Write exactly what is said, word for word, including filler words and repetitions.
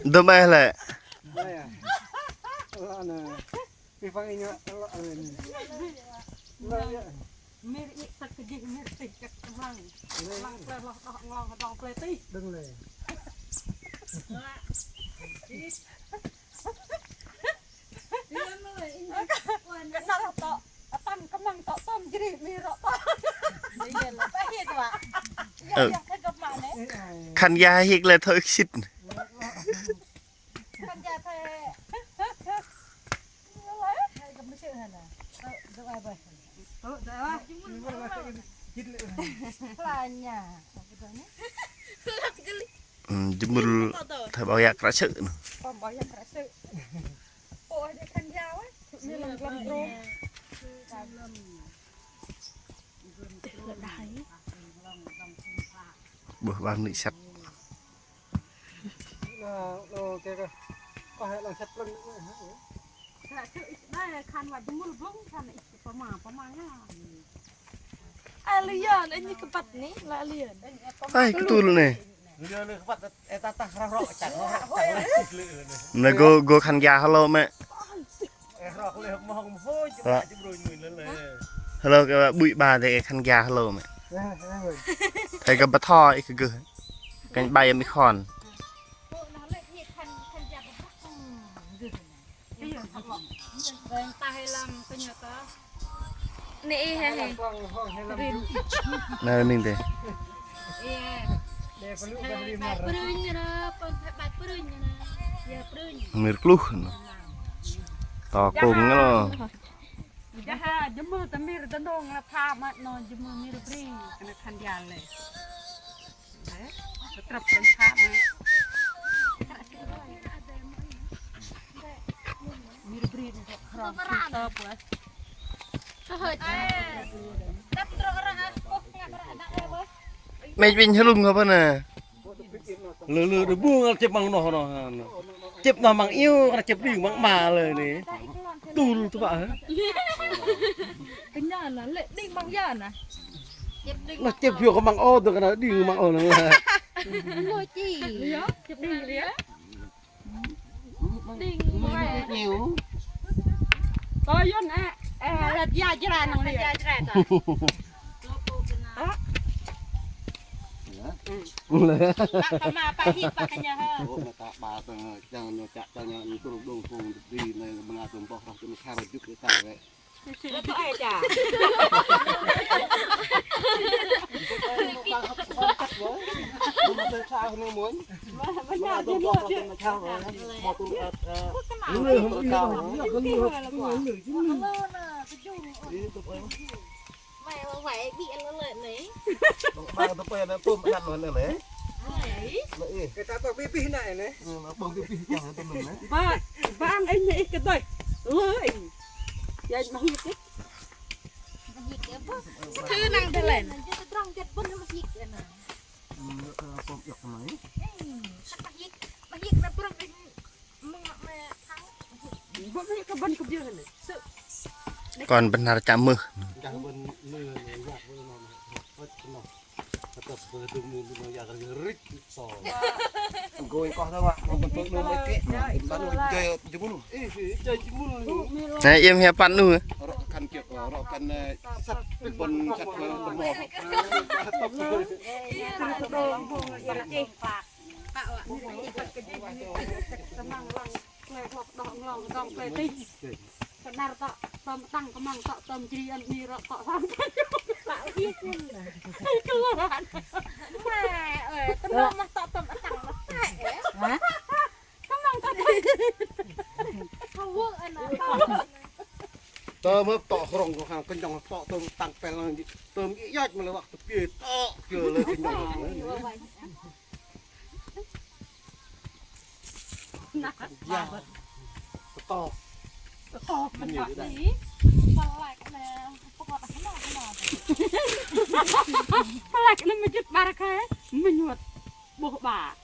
Dôm eh lĕ. Lĕ. Lĕ. Lĕ. Mir iĕ săk kơ jih mir tih kơ lăng. Lăng plei hloh đơh nglong hơdong plei tih. Đơ̆ng lĕ. Kơnăl tŏ atăng kơmăng tŏ tơm jri mi rŏ tŏ. Khăn ya hik lĕ thoi ưh kơ sĭt. Ừm, jơmul thoi 'bok yă kră sơ̆ noh. Bơh bang nư̆ săt. Alien, ini kơpăt ni, la alien. Ai, kơtul ni. Mă gô, gô khăn ja hello mĕ. Hello, kơ bui ba de khăn ja hello mĕ. Thoi kơ bơtho ih kơ gơh. Kơnh bai mĕ khon. Nơ ning te. Mir kluh. To kông ngơ. Jah jơmơh tơ mir dơnông la tha mă noh jơmơh mir bri kơnơ̆ng khăn ja lĕ. Mĕch binh hlŭng hơpă nơ. Lơ lơ đơ bu ngăl chĕp măng noh noh. Chĕp noh măng iu, kơ chĕp đing măng ma lơ ni. Tul tơpă hă. Kơnhal na lĕ đing măng ya na. Noh chĕp hiôk kơ măng ô, tơ kơ na đing măng ô na. Mơ̆ chi. Liơ, chĕp đing liơ. Đing măng ô. Tơ yôn ơ, ơ, lăt ya jra năng liơ. Ya jra ta. Pă, pă ma, pă hit, pă kơ nhơ hơ. Ơ, mă ta ba tơ, chang nhơ chă tơ nhơ, ntu đơ̆ng phung di nai, mă nga tơm boh roh tơm khar jŭk ta wĕ. Lăt tơ ai chă. Mă tơ sa hơnung môn. Mă nga tơm boh roh tơm khar wĕ. Mă tơm, ơ, ơ. Mă tơm khar wĕ. Mă tơm, ơ. Mă, mă, mă, bĭ lơ lơ nê. Bang tơ pơi nê, pôm ăn nê nê. Ai. Nê, ih. Kơ ta pơm bĭ bĭ nê nê. Ơ, nê, pơm bĭ bĭ chăng tơ nê nê. Ba, bang inh nê, ih kơ dơi. Lơ inh. Ya, mă hiĕk ih. Mă hiĕk ih, bơ. Sư năng tơ lĕ. Jơ tơdrong gĕt bơ̆n mă hiĕk ih nê. Ơ, pôm iŏk nê. Ơ, mă hiĕk, mă hiĕk nê, brŏk inh. Kon bơhnar chă mưh. Nê, iĕm hiăp păn 'nu. Kơnăl tŏ tơm tăng kơmăng tŏ tơm jri ăn mi rŏ tŏ hăm. Pă hiĕk. Hiĕk lơ. Mă, ơ, tơm mă tŏ tơm tăng mă tơm. Hă? Kơmăng tŏ tơm. Tơm mă tŏ hrŏng kơ hăng kơnjong tŏ tơm tăng pel năng tơm iĕch mă lơ wă tơpiê tŏ kiơ lơ kơnjong. Tơtop. Tơtop mă tăk ni. Pơlak nơ pơkot hơnă hơnă. Pơlak nơ mơjĭt bar kơ mơnhuăt. Boh ba.